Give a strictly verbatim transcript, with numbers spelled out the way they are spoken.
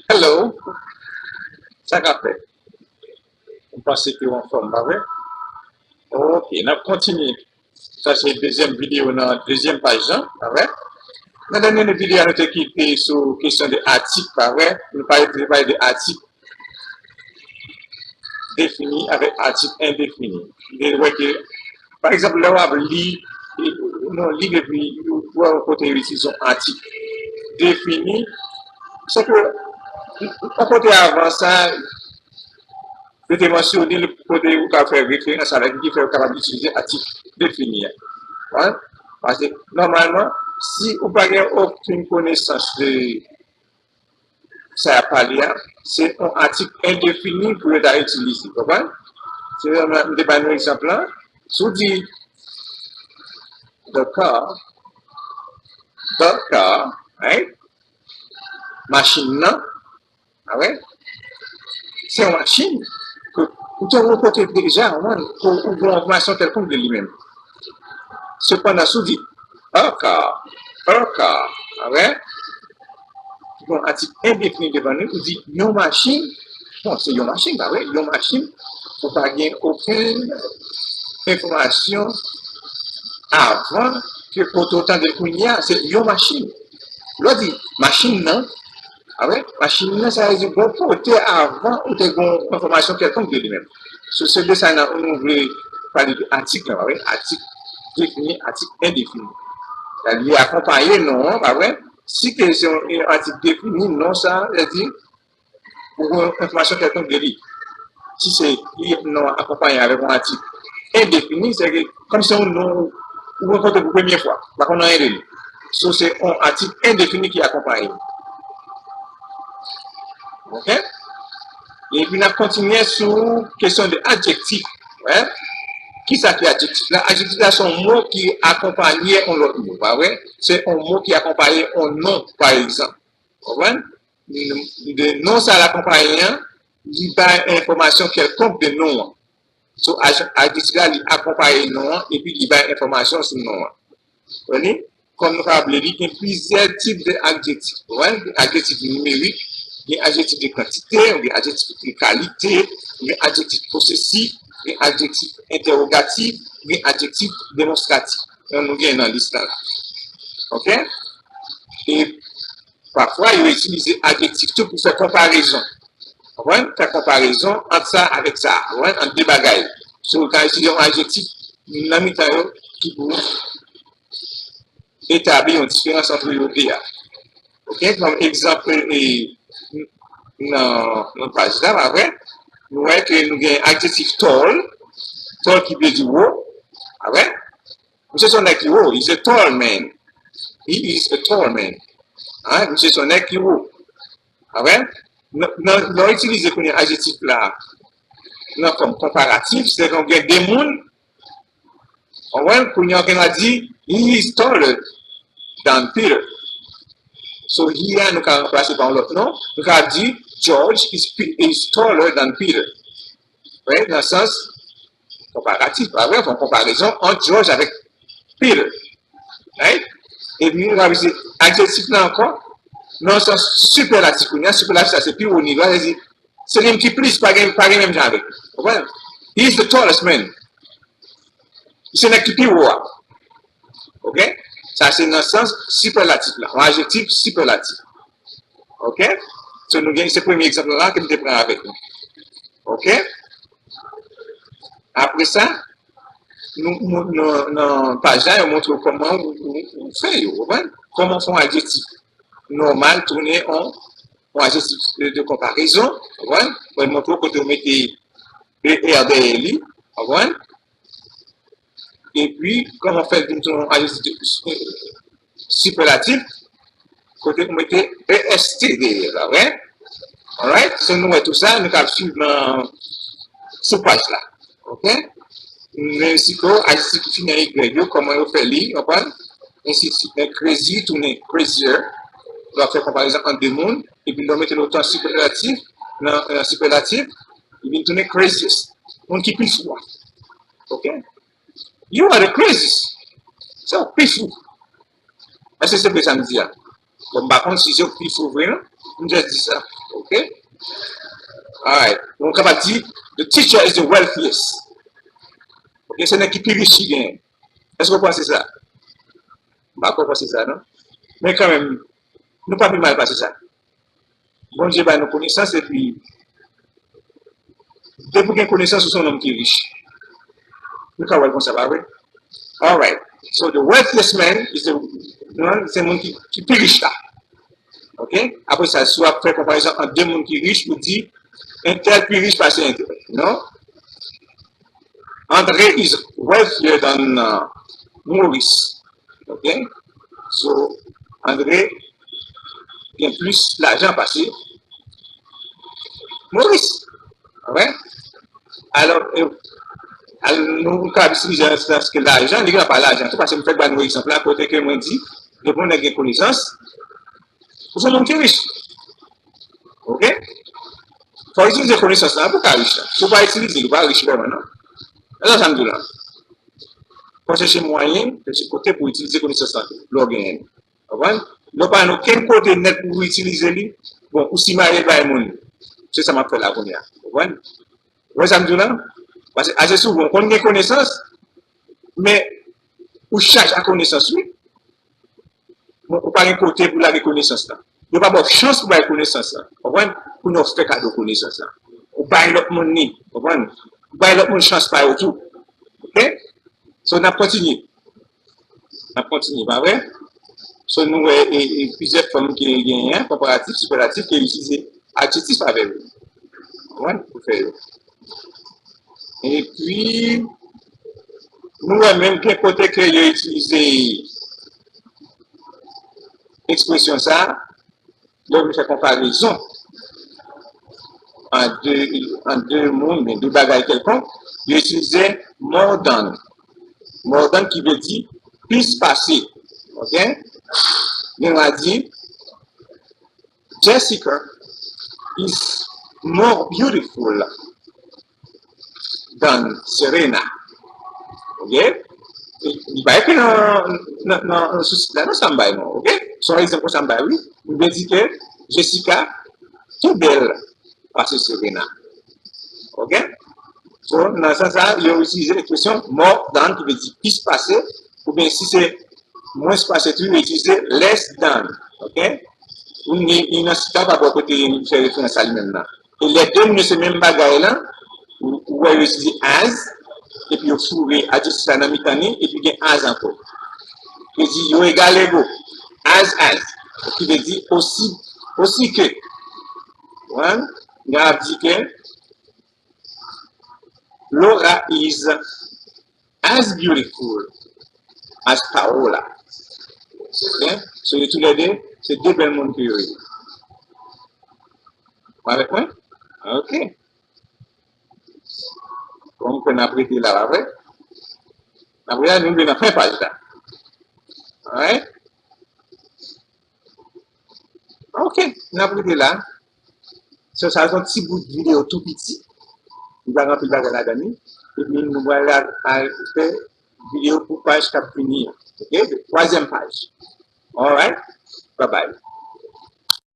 Hello. Sa k ap fèt? M panse ke w anfòm, pa vre? Ok, n ap kontinye. Sa se dezyèm videyo nan dezyèm paj lan, pa vre? Nan dènye videyo a, nou te kite sou kesyon de atik, pa vre? Nou pale, te pale de atik defini avèk atik endefini. Ou wè ke, pa egzanp, lè w ap li, non, li depi, ou wè yon kote yo itilize yon atik defini, se ke yon kote avan sa, yo te mansyone l kote ou ka fè referans avèk li ki fè yo kapab itilize atik defini a. Wi? Paske, nòmalman, si ou pa gen okenn konesans de sa y ap pale a, se yon atik endefini pou yo ta itilize. Konprann? Se jan m te ba nou egzanp lan. Si w di the car, the car, right? Machin nan, a vre? Se yon machin ke ou te rankontre deja, ou, ou gen yon enfòmasyon kèlkonk de li menm. Sepandan, si w di a car, a car, a vre? Bon, atik endefini devan nou, ou di yon machin, bon, se yon machin, pa vre? Yon machin, ou pa gen okenn enfòmasyon avan ke kote w tande l kounye a, se yon machin. Lè w di machin nan, a vre? Machin nan, sa vle di bon kote avan ou te gen yon enfòmasyon kèlkonk de li menm. So, se de sa nan, nou vle pale de atik lan, pa vre? Atik defini, atik endefini. Li akonpaye non an, pa vre? Si ke se yon, yon atik defini, non sa vle di ou gen enfòmasyon kèlkonk de li. Si se li non akonpaye avèk yon atik endefini, se ke kòm se yon non ou rankontre pou premye fwa, ou pa konn anyen de li. So, se yon atik endefini ki akonpaye. Ok? Epi n ap kontinye sou kesyon de adjektif. Wi. Kisa ki adjektif la? Adjektif la se yon mo ki akonpaye yon lòt mo, pa vre? Se yon mo ki akonpaye yon non, pa egzanp. Konprann? De non sa l akonpaye an, li bay enfòmasyon kèlkonk de non an. So, aj-, adjektif la, li akonpaye non an, epi li bay enfòmasyon sou non an. Konprann? Kòm nou kapab li, gen plizyè tip de adjektif. Konprann? Gen adjektif nimerik, gen adjektif de kantite, gen adjektif de kalite, gen adjektif posesif, gen adjektif entèwogatif, gen adjektif demonstratif. Donk, nou gen nan lis la la. Ok? E pafwa, yo itilize adjektif tou pou fè konparezon. Konprann? Fè konparezon ant sa avèk sa. Konprann? Ant de bagay. So, ou ka itilize yon adjektif nan mitan yo ki pou etabli yon diferans ant yo de a. Ok? Kòm egzanp, e, nan, nan paj la, pa vre? Nou wè ke nou gen adjektif tall, tall ki vle di wo, pa vre? Misye se yon nèg ki wo, he's a tall man. He is a tall man. Hein? Misye se yon nèg ki wo. Pa vre? Nan, nan, lè w itilize kounye a adjektif la nan fòm konparatif, se ke w gen de moun, w konprann, kounye a w gen dwa di, he is taller than Peter. So, he a, nou ka ranplase pa yon lòt non. Nou ka di, George is, is taller than Peter. Right? Nan sans konparatif, pa vre? Fè yon konparezon ant George avèk Peter. Right? Epi, nou ka itilize adjektif la ankò, nan sans sipèlatif, kounye a, sipèlatif sa, se pi wo nivo a, se di, se li menm ki plis, pa gen, pa gen menm jan avèk li. Konprann? He is the tallest man. Se nèg ki pi wo a. Ok? Sa se nan sans sipèlatif la, yon adjektif sipèlatif. Ok? So, nou gen, se premye egzanp la ke m te pran avèk nou. Ok? Apre sa, nou, nou, nou, nan paj la, yo montre w kòman ou, ou, ou fè yo, ou konprann? Kòman fè yon adjektif nòmal tounen an, an adjektif de, de konparezon, ou konprann? Mwen montre w kote w mete E R dèyè li, ou konprann? Epi, kòman fè l vin tounen an adjektif de, sipèlatif, kote ou mete E S T dèyè l, pa vre? Alright? So, nou wè tou sa, nou ka swiv nan, sou paj la. Ok? Men si ke adjektif ki fini an Y yo, kòman yo fè li, w konprann? Ensi de suit. Men crazy tounen crazier. Lè w ap fè konparezon ant de moun, epi lè w mete l otan sipèlatif, nan, nan sipèlatif, li vin tounen craziest. Moun ki pi fou a. Ok? You are the craziest. Se w pi fou. Èske se vre sa m di a? Bon, m pa konn si se w pi fou vre, non. M just di sa. Ok? Alright. Nou kapab di, the teacher is the wealthiest. Ok? Se nèg ki pi rich ki genyen. Èske w panse sa? M pa kwè w panse sa, non. Men kanmenm, nou pa pi mal pase sa. Bondye ba nou konesans, epi depi w gen konesans, ou se yon nonm ki rich. Nou ka wè l konsa, pa vre? Alright. So, the wealthiest man is the, non, se moun ki, ki pi rich la. Ok? Apre sa, si w ap fè konparezon ant de moun ki rich, ou di, entèl pi rich pase entèl. Non? Andre is wealthier than uh, Maurice. Ok? So, Andre gen plis lajan pase Maurice. Alright? Alò, e, al, nou ka itilize nan sans ke lajan, li gen pa lajan tou, paske m fèk ba nou egzanp la, kote ke mwen di, depi yon nèg gen konesans, ou se yon moun ki rich. Ok? Fò w itilize konesans lan pou w ka rich la. Si w pa itilize l, ou pa rich vrèman, non. Gade sa m di w la. Fò w chèche mwayen, chèche kote pou w itilize konesans lan tou, lè w genyen l. Konprann? Lè w pa nan okenn kote nèt pou w itilize li, bon, ou simaye l bay moun. Se sa m ap fè la kounye a. Konprann? Ou wè sa m di w la? Paske ase souvan, w konn gen konesans, men ou chaje ak konesans, wi. Bon, ou pa gen kote pou lage konesans lan. Yo pa ba w chans pou bay konesans lan. Konprann? Kounye a w fè kado konesans lan. Ou bay lòt moun li. Konprann? Ou bay lòt moun chans pa yo tou. Ok? So, n ap kontinye. N ap kontinye, pa vre? So, nou wè e, e plizyè fòm ki genyen, konparatif, sipèlatif, ki itilize adjektif avè l. Konprann? Pou fè yo. Epi, nou wè menm gen kote ke yo itilize ekspresyon sa, lè yo vle fè konparezon ant de, ant de moun, men de bagay kèlkonk, yo itilize more than. More than ki vle di plis pase. Ok? Men w a di, Jessica is more beautiful than Serena. Ok? Li pa ekri nan, nan, nan, nan sou sit la, non, sa m bay, non. Ok? Se yon egzanp konsa m bay, wi. M vle di ke Jessica pi bèl pase Serena. Ok? So, nan sans sa, yo itilize ekspresyon more than, ki vle di plis pase, oubyen si se mwens pase tou, yo itilize less than. Ok? Ou ni, ni nan sit la, pa bò kote li fè referans a li menm nan. E lè de moun yo se menm bagay lan, ou, ou wè yo itilize as, epi yo foure adjektif la nan mitan li, epi gen as ankò. Yo di yo egal ego. As, as. Ki vle di osi, osi ke. Konprann? N ap di ke Laura is as beautiful as Paola. Ok? So, yo toulède, se de bèl moun ke yo ye. Ou avèk mwen? Ok. Bon, m kwè n ap rete la, pa vre? N ap rete la, nou rive nan fen paj la. Alright? Ok, n ap rete la. So, sa se yon ti bout videyo tou piti. Li pa gen anpil bagay ladan li. Epi nou pral al, al fè videyo pou paj k ap vini an. Ok? Twazyèm paj. Alright? Bye bye.